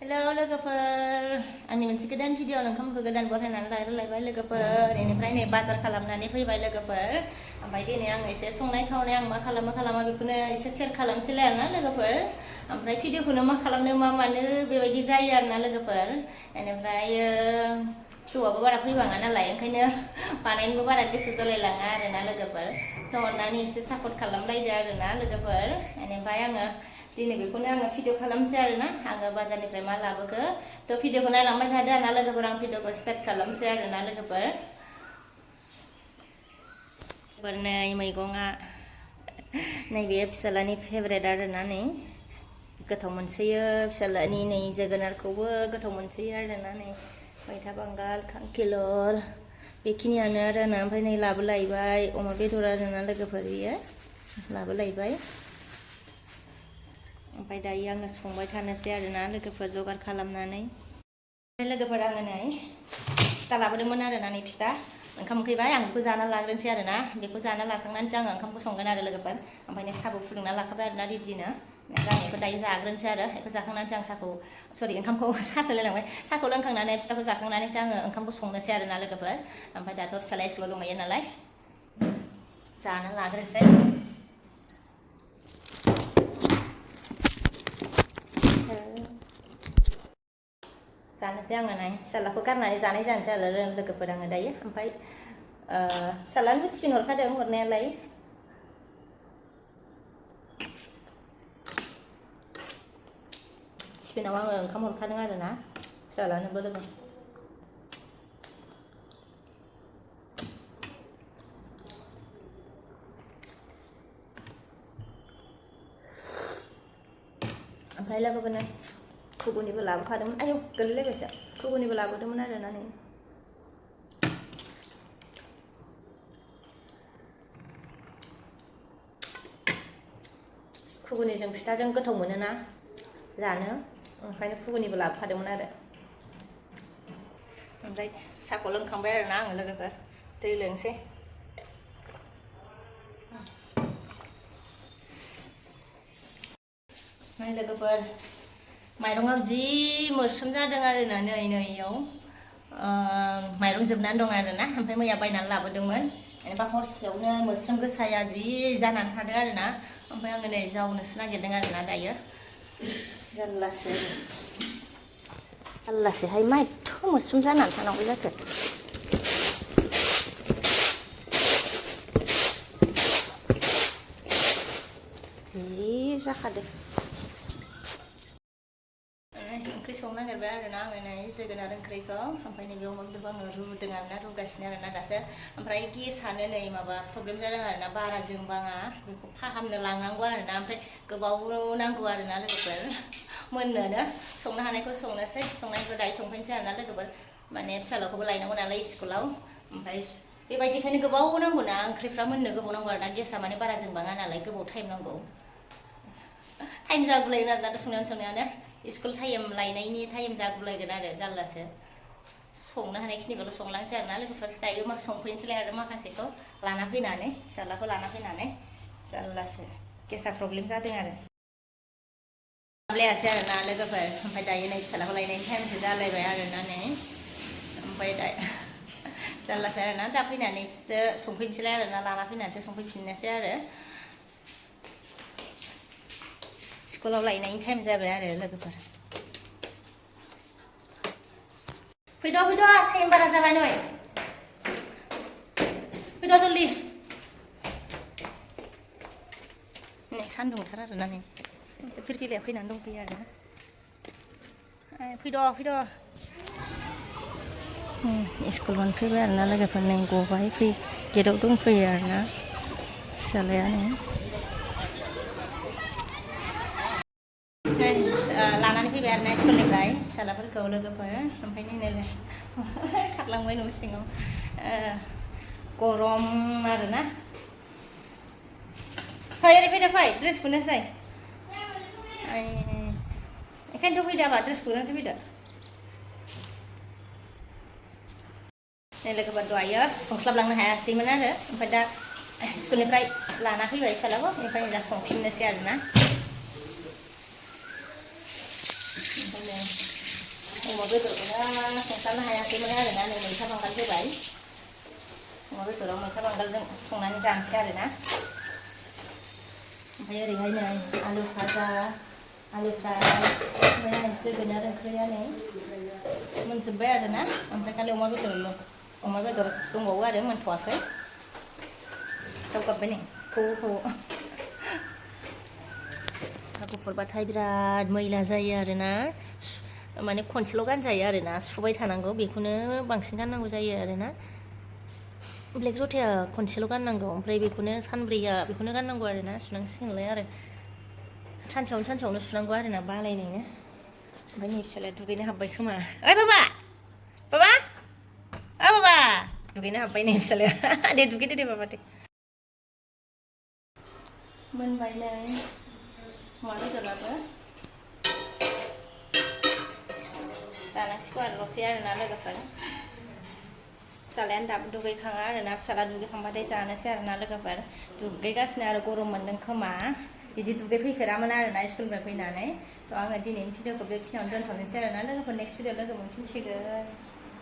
Halo logoफोर आंनि मोनसे गोदान भिडिअ नोंथांमोनखौ गोदान बरायनानै लायबाय लोगोफोर बेनिफ्राय नै बाजार खालामनानै फैबाय लोगोफोर ओमफ्राय दिनै आं एसे संनाय खावनाय आं मा खालामा बेखौनो एसे शेयार खालामसैलाय आरोना लोगोफोर ओमफ्राय भिडिअखौनो मा खालामनो मा मानो बेबायदि जायो आरोना लोगोफोर बेनिफ्राय फिसौआबो बारा फैबाङा नालाय ओंखायनो बानायनोबो बारा गोसो जालायलाङा आरोना लोगोफोर थ' अननानै एसे सापर्ट खालामलायदो आरोना लोगोफोर बेनिफ्राय आङो दिनै बेखौनो आङो भिडिअ खालामसै आरोना आङो बाजारनिफ्राय मा लाबोखो थ' भिडिअखौ नायलांबाय थादो आरोना लोगोफोर आं भिडिअखौ स्टार्ट खालामसै आरोना लोगोफोर नै मैगङा नैबे फिसालानि फेभरेट आरोना नै गोथाव मोनसोयो फिसालानि नै जोगोनारखौबो गोथाव मोनसोयो आरोना नै मैथा बांगाल खांखिलर बेखिनियानो आरोना ओमफ्राय नै लाबोलायबाय अमा बेदर आरोना लोगोफोर बियो लाबोलायबाय ओमफ्राय दायो आङो संबाय थानोसै आरोना लोगोफोर जगार खालामनानै लोगोफोर आङो नै फिथा लाबोदोंमोन आरोना नै फिथा ओंखाम उखैबाय आं बेखौ जाना लाग्रोनोसै आरोना बेखौ जाना लाखांनानैसो आङो ओंखामखौ संगोन आरो लोगोफोर ओमफ्राय नै साहाबो फुदुंना लाखाबाय आरोना रेडिनो आं बेखौ दायो जाग्रोनोसै आरो बेखौ जाखांनानैसो आं ओंखामखौ साहासो लोंलांबाय साहाखौ लोंखांनानै फिथाखौ जाखांनानैसो आङो ओंखामखौ संनोसै आरोना लोगोफोर ओमफ्राय दाथ' फिसाला स्कुलाव दंहैयो नालाय जाना लाग्रोनोसै जानोसै आङो नै फिसालाखौ गारनानै जानाय जानोसै आरो लोगोफोर आङो दायो ओमफ्राय फिसालानोबो टिफिन हरखादों हरनायालाय टिफिनाव आङो ओंखाम हरखादों आरोना फिसालानोबो लोगो ओमफ्राय लोगोफोरनो खुगुनिबो लाबोखादोंमोन आयौ गोलैलायबायसो खुगुनिबो लाबोदोंमोन आरोना नै खुगुनिजों फिथाजों गोथाव मोनोना जानो ओंखायनो खुगुनिबो लाबोखादोंमोन आरो ओमफ्राय साहाखौ लोंखांबाय आरोना आङो लोगोफोर दै लोंसै नै लोगोफोर माइरंआ जि मोस्रोम जादों आरोना नैयाव माइरं जोबनानै दं आरोना ओमफ्राय मैया बायनानै लाबोदोंमोन एबा हरसेयावनो मोस्रोम गोसाया जि जानानै थादों आरोना ओमफ्राय आङो नै जावनोसो नागिरदों आरोना दायो जारलासोहाय मा एथ' मोस्रोम जानानै थानांगौ जाखो जि जाखादों ओंख्रि संनो नागिरबाय आरोना आङो नै जोगोनार ओंख्रिखौ ओमफ्राय नैबे अमा बेदरखौ आङो रुदों आरोना रुगासिनो आरोना दासो ओमफ्राय गेसानो नै माबा प्रब्लेम जादों आरोना बारा जोंबाङा बेखौ फाहामनो लांनांगौ आरोना ओमफ्राय गोबाव नांगौ आरोना लोगोफोर मोननोनो संनो हानायखौ संनोसै संनायखौ दायो संफैनोसै आरोना लोगोफोर माने फिसालाखौबो लायनांगौ नालाय स्कुलाव ओमफ्राय बेबायदिखायनो गोबाव नांगौना ओंख्रिफ्रा मोननो गोबाव नांगौ आरोना गेसा माने बारा जोंबाङा नालाय गोबाव टाइम नांगौ टाइम जागुलायो आरोना संनायावनो स्कुल टाइम लायनायनि टाइम जागुलायगोन आरो जारलासो संनो हानायखिनिखौल' संलांसै आरोना लोगोफोर दायो संफैनोसैलाय आरो माखासेखौ लाना फैनानै फिसालाखौ लाना फैनानै जारलासो गेसा प्रब्लेम जादों आरो लायासै आरोना लोगोफोर ओमफ्राय दायो नै फिसालाखौ लायनायनि टाइमसो जालायबाय आरोना नै ओमफ्राय दा जारलासो आरोना दा फैनानैसो संफैनोसैलाय आरोना लाना फैनानैसो संफैफिननोसै आरो स्कुलाव लायनायनि टाइम जाबाय आरो लोगोफोर फैद' टाइम बारा जाबाय नै फैद' जल्दि नै सान्दुंथार आरोना नै फिरफिलाया फैनानै दंफैयो आरोना फैद' स्कुल मोनफैबाय आरोना लोगोफोर नै गबाय गेटआव दंफैयो आरोना फिसालाया नै लानानै फैबाय आरोना स्कुलनिफ्राय फिसालाफोरखौ लोगोफोर ओमफ्राय नै खारलांबाय न' सिङाव गरम आरोना फै ओरै फैदो फै ड्रेस खुनोसै ओंखायनोथ' फैदो आबा ड्रेस खुनोसै फैदो नै लोगोफोर दहायो संस्लाबलांनो हायासैमोन आरो ओमफ्राय दा स्कुलनिफ्राय लाना फैबाय फिसालाखौ ओमफ्राय दा संफिननोसै आरोना अमा बेदरखौनो संथारनो हायाखैमोन आरोना नै मैथा बांगाल होबाय अमा बेदराव मैथा बांगालजों संनानै जानोसै आरोना ओमफ्राय ओरैहाय नै आलु भाजा आलु फ्राय ओमफ्राय नै जोगोनार ओंख्रिया नै मोनजोब्बाय आरोना ओमफ्राय खालि अमा बेदर दंबावो आरो मोनथ'वाखै दावगाबबाय नै खौ गुफुरबाथाय बिराद मैला जायो आरोना माने खनसेल' गानजायो आरोना सुबाय थानांगौ बेखौनो बांसिन गाननांगौ जायो आरोना ब्लेक जटाया खनसेल' गाननांगौ ओमफ्राय बेखौनो सानब्रैया बेखौनो गाननांगौ आरोना सुनांसिगोनलाय आरो सानसेयावनो सुनांगौ आरोना बालायनायनो ओमफ्राय नै फिसालाया दुगैनो हाबबाय खोमा ओइ बाबा दुगैनो हाबबाय नै फिसालाया दे दुगैदो दे बाबा दे मोनबाय नै अमा बेदराबो जानांसिगौ आरोल'सै आरोना लोगोफोर फिसालायानो दाबो दुगैखाङा आरोना फिसाला दुगैखांबाथाय जानोसै आरोना लोगोफोर दुगैगासिनो आरो गरम मोन्दों खोमा बिदि दुगैफैफेरामोन आरोना स्कुलनिफ्राय फैनानै थ' आङो दिनैनि भिडिअखौ बेखिनियावनो दोनथ'नोसै आरोना लोगोफोर नेक्स्ट भिडिअ लोगो मोनफिनसिगोन